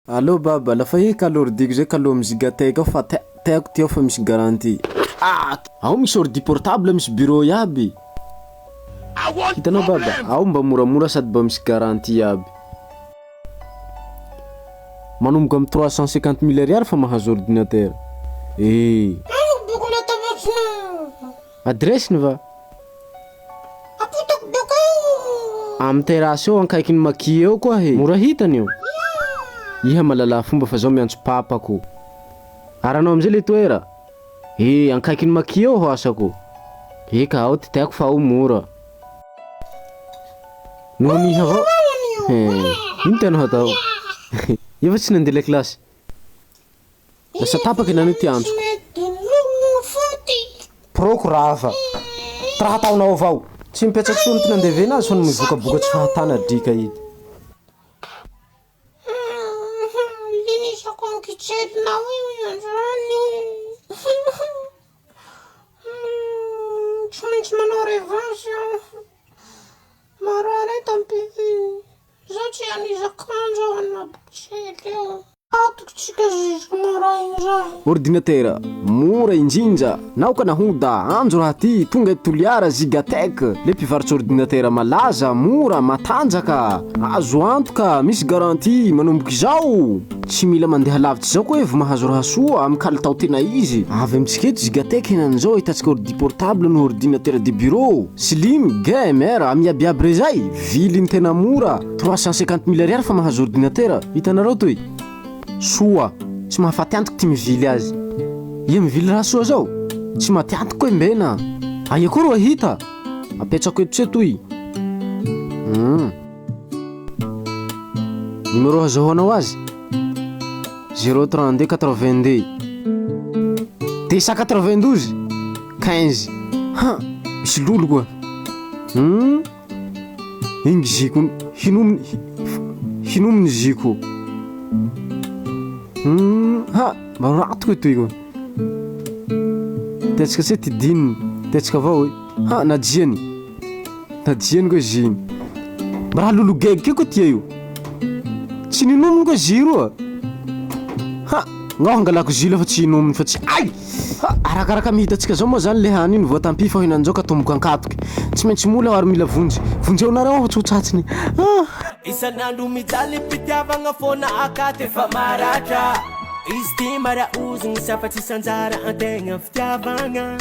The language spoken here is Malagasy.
Allô baba, lafa iha kalo ordi-ko zay kalo am gigatech ao fa te- tiako ty ao fa misy garantie. Ah! Ao misy ordi portable misy bureau iaby. Hitanao baba, ao mba moramora sady mba misy garantie aby. Manomboka am 350 mille ariary fa mahazo ordinateur. Eh! Adresiny va? Amy terrasse eo ankaikin'ny maki eo koa he. Mora hitany io. Iha mahalala fomba fa zaho miantso papako. Aranao amizay le toera? Eh, ankaikin'ny maki eo ho asako. Eka ao ty tiako fa ao mora. Noho ny iha avao. Eh, ino tianao hatao? Iha va tsy nandeha lakilasy? Lasa tapaka henany io ty antsoko. Poroko rava. Ty raha ataonao avao. Tsy mipetraky soa amity nandevena azy fa no mivokaboka tsy fahatana driaka ity. Linisako ankitselinao io androany. Tsy maintsy manao revanche aho. Marary eto am-pihy. Zaho tsy hanisa akanjo aho anabokitsely io. Atoko tsika jusque maraina zay. Ordinateur, mora indrindra, nao ka nahoda, anjo raha ty, tonga eto Toliara, Gigatech, le mpivarotra ordinateur malaza, mora, matanjaka, azo antoka, misy garantie, manomboka izao, tsy mila mandeha lavitsy zao koa vao mahazo raha soa, amy kalitao tena izy, avy amitsika eto Gigatech henany zao ahitantsika ordi portable no ordinateur de bureau, slim, gamer, amy iabiaby rezay, viliny tena mora, 350 mille ariary fa mahazo ordinateur, hitanareo toy? Soa, tsy mahafaty antoky ty mivily azy. Ia mivily raha soa zao? Tsy maty antoky koa mbena. Aia koa ro ahita? Apetrako eto tse toy. Hmm. Numéro azahoanao azy? 032 82 292 15. Ha, misy lolo koa. Hmm. Igny ziko hinominy hinominy ziko. Hmm, ha, mba ratiko etoy koa. Tiantsika tse ty dininy, tiantsika avao hoe. Ha, najiany. Najiany koa izy igny. Mba raha lolo gaigy ke koa tia io. Tsy ninominy koa izy roa. Ha, ngao hangalako jus fa tsy hinominy fa tsy ay! Ha, arakaraka mihitantsika zao moa zany le hany iny voatampy fa hinanjao ka tomboko ankatoky. Tsy maintsy mola aho ary mila vonjy. Vonjeo nareo aho tsy ho tsatsiny. Ah! Isan'andro mijaly fitiavagna foana akaty efa maratra. Izy ty maraozigny sy afa tsisy anjara antegna fitiavagna.